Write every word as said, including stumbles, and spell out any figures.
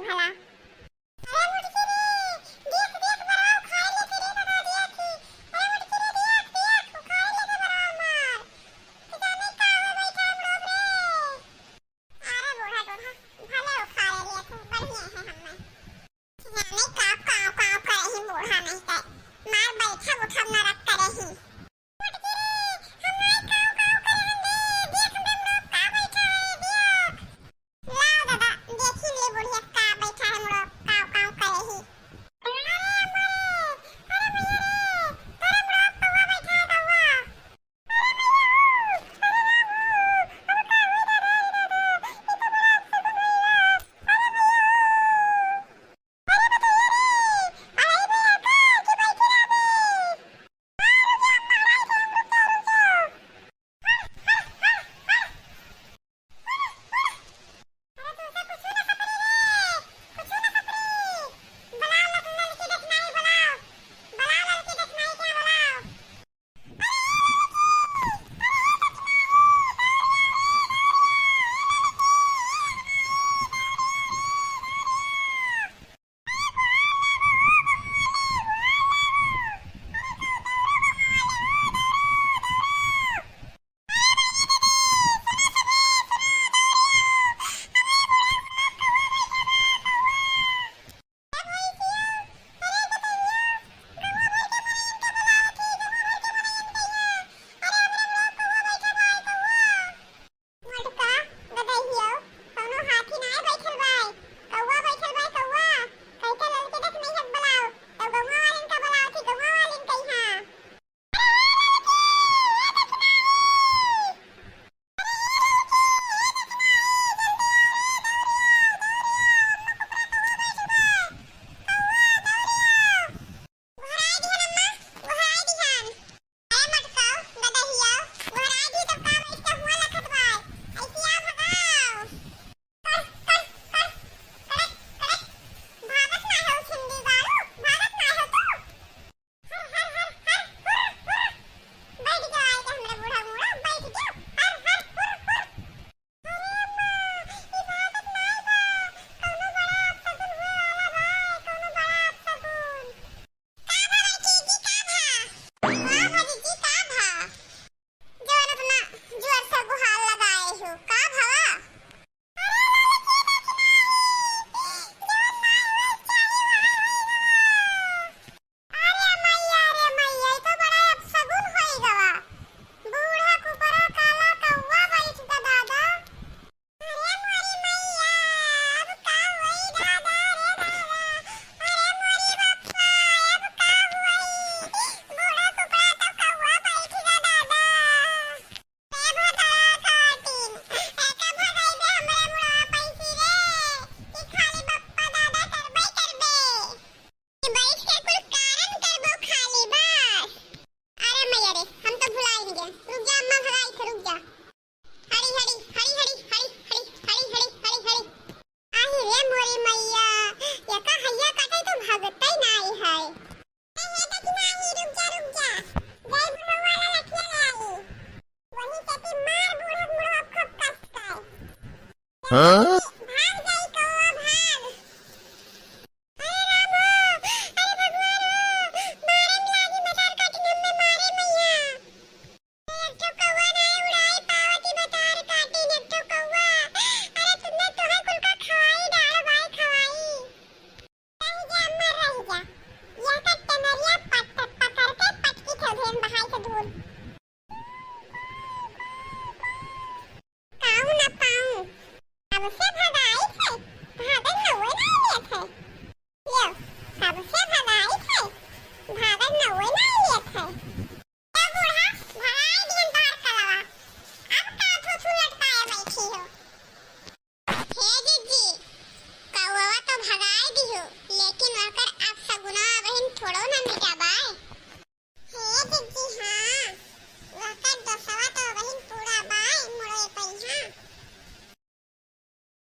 भला। अरे मुटकी रे, देख, देख, बड़वा उखाड़ लेके रे दादा, देख ही। अरे मुटकी रे, देख, देख, उखाड़ लेके बड़वा मार। तू जाने का हो बैठा हम लोग रे। अरे बूढ़ा टोढ़ा, भले उखाड़ लिया तू, बढ़िया है हमें। जाने का काव काव करे ही बूढ़ा नहीं ते। मार बैठा उठा नरक करे ही। मुटकी रे, हम नाई काव काव करे हन रे, देख हम लोग का बैठा है, देख। लाओ दादा, देखी ले बुढ़िया का बैठा है, मुड़ो काव काव करे ही। अरे अम्मा रे, अरे भैया रे, तोरे मुड़ो कौआ बैठा है, कौआ। अरे भैया हो, अरे राम हो, अब का होई दादा, अरे दादा, ये तो बड़ा अपशगुन होई बा। अरे भैया हो, अरे बताइए रे, अरे भैया का की बैठी रहा बे। अरे तुमसे कुछ ना सपरी रे, कुछ ना सपरी। बुलाओ लल-, ललकी देखनाई बुलाओ, बुलाओ ललकी देखनाई क्या बुलाओ। मोटका, गदहियो, कौनो हाथी नाय बैठल बाय। कौआ बैठल बाय, कौआ। कहिके ललकी देखनइया के बुलाओ, तब गौवा वालिन का बुलाओ, थी गौवा वालिन कहिया। गोहराई दिहन अम्मा, गोहराई दिहन। अरे मटकाओ, गदहिया, गोहराई दी तब का बैठ के हुआ लखत बाय। ऐसी आ भगाओ। कर, कर, कर, करक, करक। भागत ना हो छिंदी बारू, भागत ना हो तू। हर, हर, हर, हर, हुर, हुर। बैठ गया आए के हमरे बूढ़ा बूढ़ा, बैठ गया। हर, हर, हुर, हुर। अरे अम्मा, ई भागत नाई बा, कौनो बड़ा अपशगुन होए वाला बा, कौनो बड़ा अपशगुन। का भा बड़की जी, का भा? का भा दीदी, का भा? जवन अपना जुअर से गुहार लगाए हो, का भवा? अरे ललकी देखनाई, जवन नाई होए चाही, वह होई गवा। अरे मइया रे मइया, ई तो बड़ा अपशगुन होई गवा। बूढ़ा कुपरा काला कौआ बैठ गा दादा। अरे मोरी मइया, अब का होई दादा रे दादा। अरे मोरी बप्पा, अब का होई? बूढ़ा कुपरा तो कौआ बैठ गा दादा। ए भोतरा काटिन, एका भगाई दे हमरे मुड़वा पैसी रे, कि खाली बप्पा दादा करबे करबे। कि बैठ के कुल कारण करबो खाली बस। अरे मइया रे, हम तो भुलाइन गए। रुक जा अम्मा, भगाई थे, रुक जा। हरी हरी, हरी हरी, हरी हरी, हरी हरी, हरी हरी। आही रे मोरी मइया, एका हइया काटे तो भगतै नाई है। ए, हे दखिनाही, रुक जा, रुक जा। जय बुढ़ऊ वाला लठिया ले आई। वही चेती मार बूढ़ा मुड़वा खूब कस के। हाँ? भाग जाई कौआ, भाग। अरे राम हो, अरे भगवान हो, मारे में लागी मजार काटिन हम्मे, मारे मइया। एक ठो कौआ नाई उड़ाई पावत ही भतार काटिन, एक ठो कौआ। अरे तुमने तोहे कुल का खवाई डाल बाय खवाई। रह जा अम्मा, रह जा। यह का टंगरिया पट-, पकड़ के पटकी थे भेन बहाई से दूर। काऊ ना पाऊं, अब से भगा